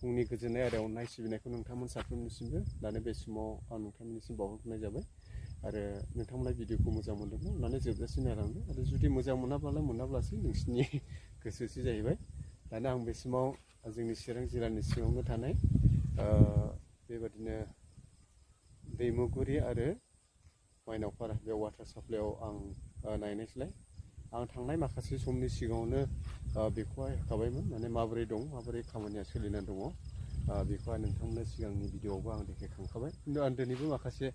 फुंनि गोजोननाय आरो अननाय सिबिनायखौ नोंथांमोन साफ्रोमनिसिमबो दानो बे समाव आं नोंथांमोननिसिम बावहरनाय जाबाय आरो नोंथांमोना भिडिअखौ मोजां मोनदोंब्ला अननानै जोबजासिम नायलांदो आरो जुदि मोजां मोनाब्लासो नोंसिनि गोसोसो जाहैबाय। दानो आं बे समाव जोंनि चिरां जिल्लानि सिङावनो थानाय बेबादिनो दैमुगुरि आरो माइनावपारा बे वाटार साप्लाइआव आं नायनायसैलाय आं थांनाय माखासे समनि सिगाङावनो बेखौहाय होखाबायमोन माने माबोरै दं माबोरै खामानिया सोलिनानै दङ बेखौहाय नोंथांमोननो सिगांनि भिडिअआवबो आं देखायखांखाबाय खिन्थु आं दिनैबो माखासे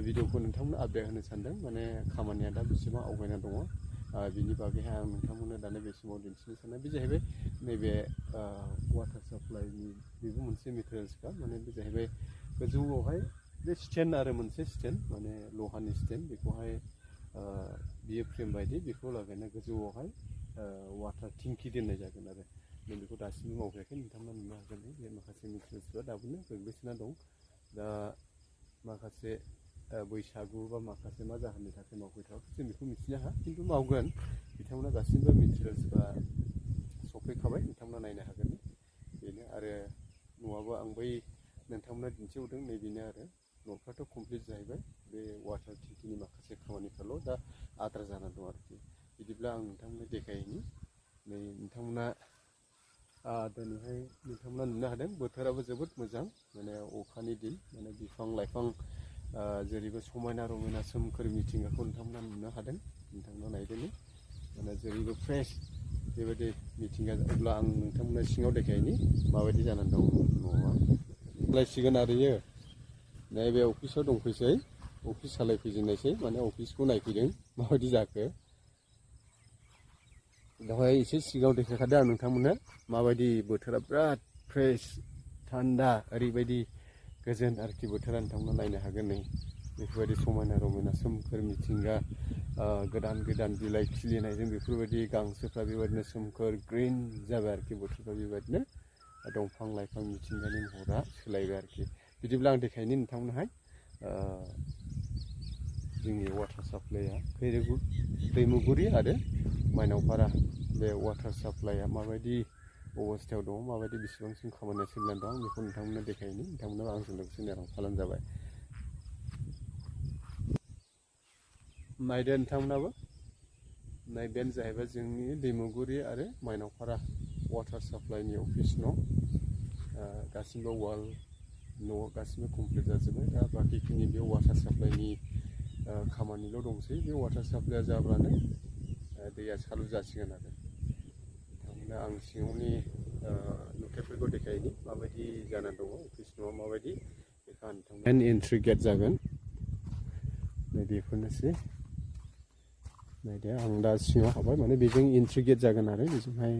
भिडिअखौ नोंथांमोननो आपडेट होनो सानदों माने खामानिया दा बेसेबां आवगायना दङ बिनि बागैहाय आं नोंथांमोननो दानो बे समाव दिन्थिनो सानदों। बे जाहैबाय नैबे वाटार साप्लाइनि बेबो मोनसे मेटेरियेल्सखा माने बे जाहैबाय गोजौआवहाय बे स्टेन्ड आरो मोनसे स्टेन्ड माने लहानि स्टेन्ड बेखौहाय बियो फ्रेम बायदि बेखौ लागायना गोजौआवहाय वाटार टेंकि दोननाय जागोन आरो नों बेखौ दासिमबो मावफैयाखै नोंथांमोना नुनो हागोन बे माखासे मेटेरियेल्सफ्रा दाबोनो गोग्लैसोना दं। दा माखासे बैसागु बा माखासे मा जाहोननि थाखाय मावफैथ'वाखै जों बेखौ मिथिनो हाया खिन्थु मावगोन बिथांमोना गासिबो मेटेरियेल्सफ्रा सफैखाबाय नोंथांमोना नायनो हागोन बेनो आरो न'आबो आं बै नोंथांमोना दिन्थिहरदों नैबेनो आरो न'फ्राथ' कमप्लिट जाहैबाय बे वाटार टेंकिनि माखासे खामानिफ्राल' दा आद्रा जानानै दं आरोखि बिदिब्ला आं नोंथांमोननो देखायहैनि नै नोंथांमोना दिनैहाय नोंथांमोना नुनो हादों बोथोराबो जोबोद मोजां माने अखानि दिन माने बिफां लाइफां जेरैबो समायना रमायना सोमखोर मिथिंगाखौ नोंथांमोना नुनो हादों नोंथांमोना नायदोंनो माने जेरैबो फ्रेश बेबायदि मिथिंगा अब्ला आं नोंथांमोना सिङाव देखायहैनि माबायदि जानानै दं न'आ लायसिगोन आरो इयो नैबे अफिसाव दंफैसै अफिस सालायफैजेननायसै माने अफिसखौ नायफैदों माबायदि जाखो दहाय एसे सिगाङाव देखायखादों आं नोंथांमोननो माबायदि बोथोरा बिराद फ्रेश थान्दा ओरैबायदि गोजोन आरोखि बोथोरा नोंथांमोना नायनो हागोन नै बेफोरबायदि समायना रमायना सोमखोर मिथिंगा गोदान गोदान बिलाइ खिलिनायजों बेफोरबायदि गांसोफ्रा बेबायदिनो सोमखोर ग्रिन जाबाय आरोखि बोथोरफ्रा बेबायदिनो दंफां लाइफां मिथिंगानि महरा सोलायबाय आरोखि बिदिब्ला आं देखायनि नोंथांमोनहाय जोंनि वाटार साप्लाइआ दैमुगुरि आरो माइनावपारा बे वाटार साप्लाइआ माबायदि अबस्थायाव दङ माबायदि बेसेबांसिम खामानिया सोलिनानै दं बेखौ नोंथांमोननो देखायनि नोंथांमोना आंजों लोगोसे नेरां खालामजाबाय नायदो नोंथांमोनाबो नायबेनो जाहैबाय जोंनि दैमुगुरि आरो माइनावपारा वाटार साप्लाइनि अफिस न' गासिबो वाल न' गासिबो कमप्लिट जाजोब्बाय दा बाखिखिनि बे वाटार साप्लाइनि खामानिल' दंसै बे वाटार साप्लाइआ जाब्लानो दैया चालु जासिगोन आरो नोंथांमोना आं सिङावनि नुथायफोरखौ देखायनि माबायदि जानानै दङ अफिस न'आ माबायदि बेखौ आं नोंथांनो मेन एन्ट्रि गेट जागोन नै बेफोरनोसै नायदो आं दा सिङाव हाबबाय माने बेजों एन्ट्रि गेट जागोन आरो बेजोंहाय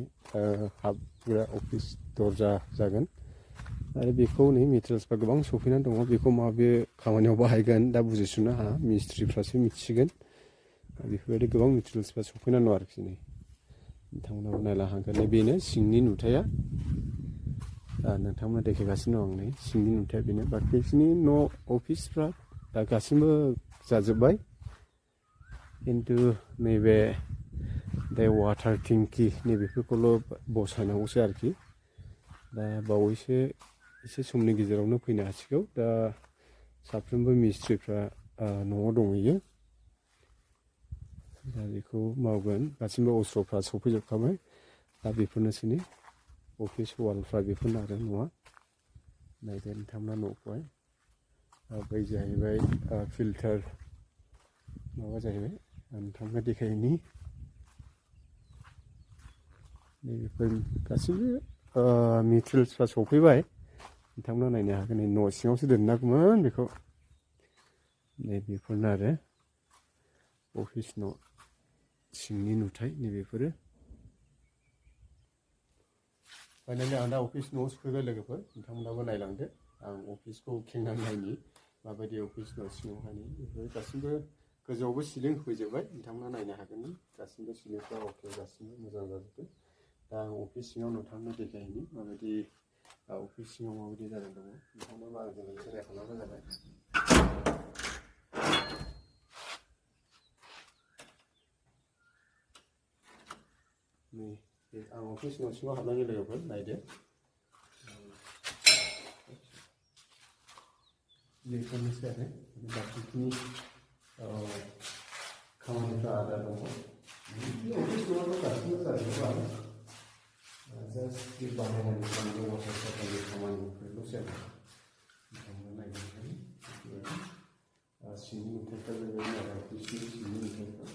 हाबग्रा अफिस दरजा जागोन आरो बेखौ नै मेटेरियेल्सफ्रा गोबां सफैनानै दङ बेखौ माबे खामानियाव बाहायगोन दा बुजिस'नो हाया मिस्ट्रिफ्रासो मिथिसिगोन बेफोरबायदि गोबां मेटेरियेल्सफ्रा सफैनानै दं आरोखि नै नोंथांमोनाबो नायनो हागोन नै बेनो सिंनि नुथाया नोंथांमोना देखायगासिनो दं आं नै सिंनि नुथाया बेनो बाखिनि न' अफिसफ्रा दा गासिबो जाजोब्बाय खिन्थु नैबे दै वाटार टेंकि नैबेफोरखौल' बसायनांगौसो आरोखि दा बावैसो एसे समनि गेजेरावनो फैनो हासिगौ दा साफ्रोमबो मिस्ट्रिफ्रा न'आव दंहैयो दा बेखौ मावगोन गासिबो अस्त्रफ्रा सफैजोबखाबाय दा बेफोरनोसैनि अफिस वालफ्रा बेफोरनो आरो न'आ नायदो नोंथांमोना न'खौहाय बै जाहैबाय फिल्टार माबा जाहैबाय नोंथांमोना देखायनि नैबेफोर गासिबो मेटेरियेल्सफ्रा सफैबाय नोंथांमोना नायनो हागोन नै न' सिङावसो दोननांगौमोन बेखौ नैबेफोरनो आरो अफिस न' सिंनि नुथाय नैबेफोरो फाइनालि आं दा अफिस न'आव सफैबाय लोगोफोर नोंथांमोनाबो नायलांदो आं अफिसखौ खेंनानै नायनि माबायदि अफिस न' सिङावहाय बेफोर गासिबो गोजौआवबो सिलिं होफैजोब्बाय नोंथांमोना नायनो हागोन गासिबो सिलिंफ्रा अके गासिबो मोजां जाजोबदों दा आं अफिस सिङाव नोंथांनो देखायहैनि माबायदि अफिस सिङाव माबायदि जानानै दङ नोंथांमोना आंजों लोगोसे रायखांबानो जाबाय नै आं अफिस न' सिङाव हाबनानै लोगोफोर नायदो बेफोरनोसै आरो बाखिखिनि खामानिफ्रा आलादा दङ अफिस नङाबा गासिबो जाजोबो आरो जास्ट बे बानायनानै खालामनाय वाटार साप्लाइनि खामानिफोरल'सै आरो नोंथांमोना नायनो हायो सिंनि नुथायफ्रा बेबायदि आरो अफिसनि सिंनि नुथायफ्रा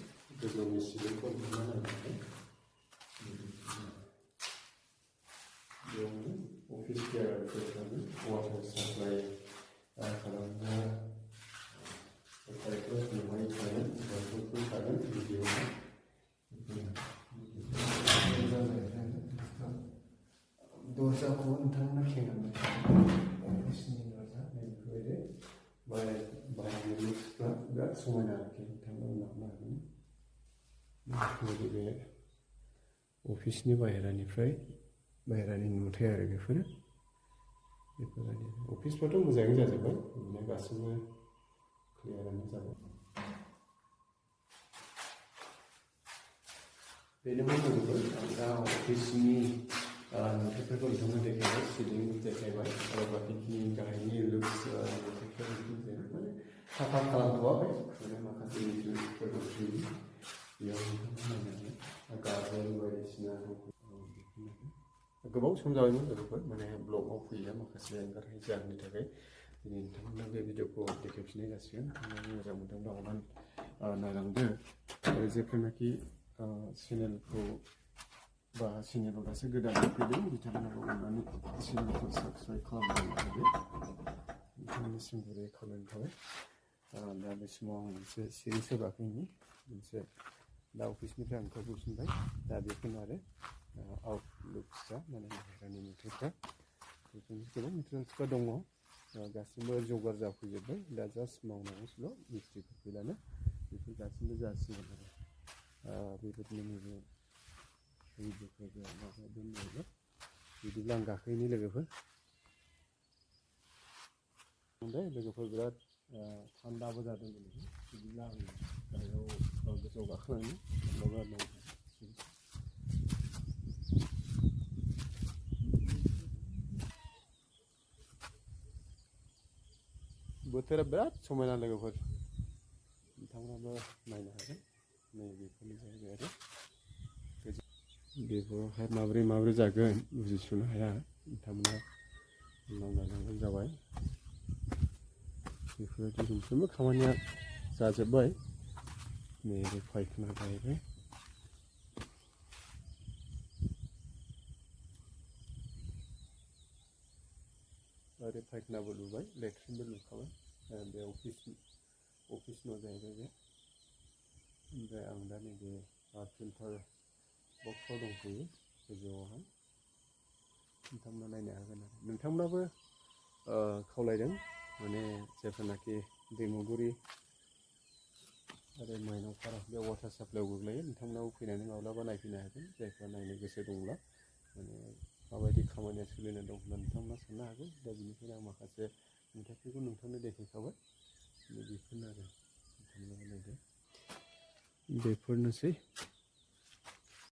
गोजौनि सिलिंखौ नुना नायनो हायो बेयावनो अफिस गियारफोरनि वाटार साप्लाइ खालामग्रा पाइपफोर नुनाय थागोन पाइपफोर थागोन गिबियावनो दरजाखौ नोंथांमोना खेंनानै अफिसनि दरजा बेफोरबायदि बाहायनाय लुक्सफ्रा बिराद समायना आरोखि नोंथांमोना नुनो हागोन बेफोरबायदि बे अफिसनि बाहेरानि नुथाय आरो बेफोरो बेफोरबायदि अफिसफ्राथ' मोजाङै जाजोब्बाय बिदिनो गासैबो क्लियारानो जाबाय बेनोमोन लोगोफोर आं दा अफिसनि नुथायफोरखौ नोंथांनो देखायबाय सिलिं देखायबाय आरो बाखिखिनि गाहायनि लुक्स नुथायफोर माने साफा खालामथ'वाखै माने माखासे इन्ट्रेस्टफोरखौ बेयाव नोंथांमोना नायनानै गार्डेन बायदिसिना गोबाव सम जाबायमोन लोगोफोर माने ब्लगाव फैया माखासे एंगारहायै जाहोननि थाखाय दिनै नोंथांमोना बे भिडिअखौ देखायफिननाय जासिगोन नोंथांमोना मोजां मोनदोंब्ला अननानै नायलांदो आरो जेब्लानाखि चेनेलखौ बा चेनेलाव दासो गोदानै फैदों बिथांमोनाबो अननानै चेनेलखौ साबस्क्राइब खालामनानै होदो नोंथांनिसिम गुरै खावलायनाय थाबाय दा बे समाव आं मोनसे सिरिज होबाखैनि मोनसे दा अफिसनिफ्राय आं ओंखारबोफिनबाय दा बेखौनो आरो आउटलुक्सआ माने बाहेरानि नुथायफ्रा बेफोरनि गोबां मेटेरियेल्सफ्रा दङ गासिबो जगार जाफैजोब्बाय दा जास्ट मावनांगौसोल' मिस्ट्रिफोर फैलानो बेफोर गासिबो जासिगोन आरो बेबायदिनो नैबे भिडिअफोरबो माबा दोनबायबो बिदिब्ला आं गाखोयैनि लोगोफोर लोगोफोर बिराद थान्दाबो जादों बिदिब्ला आं गाहायाव गोजौआव गाखोलांनो माबा बोथोरा बिराद समायना लोगोफोर नोंथांमोनाबो नायनो हागोन नैबेफोरनि जायगाया आरो बेफोरावहाय माबोरै जागोन बुजिस'नो हाया नोंथांमोना नायलांबानो जाबाय बेफोरबायदि मोनफ्रोमबो खामानिया जाजोब्बाय नैबे फायखाना जाहैबाय आरो फायखानाबो लुबाय लेट्रिनबो लुखाबाय बे अफिस न' जाहैबाय बे ओमफ्राय आं दा नैबे फिल्टार बक्सआव दंफैयो गोजौआवहाय नोंथांमोना नायनो हागोन आरो नोंथांमोनाबो खावलायदों माने जेब्लानाखि दैमुगुरि आरो माइनावपारा बे वाटार साप्लाइआव गोग्लैयो नोंथांमोनाबो फैनानै माब्लाबा नायफैनो हागोन जायफ्रा नायनो गोसो दंब्ला माने माबायदि खामानिया सोलिना दं होनना नोंथांमोना साननो हागौ दा बेनिखायनो आं माखासे नुथायफोरखौ नोंथांनो देखायखाबाय बेफोरनो आरो नोंथांमोनाबो नायदो बेफोरनोसै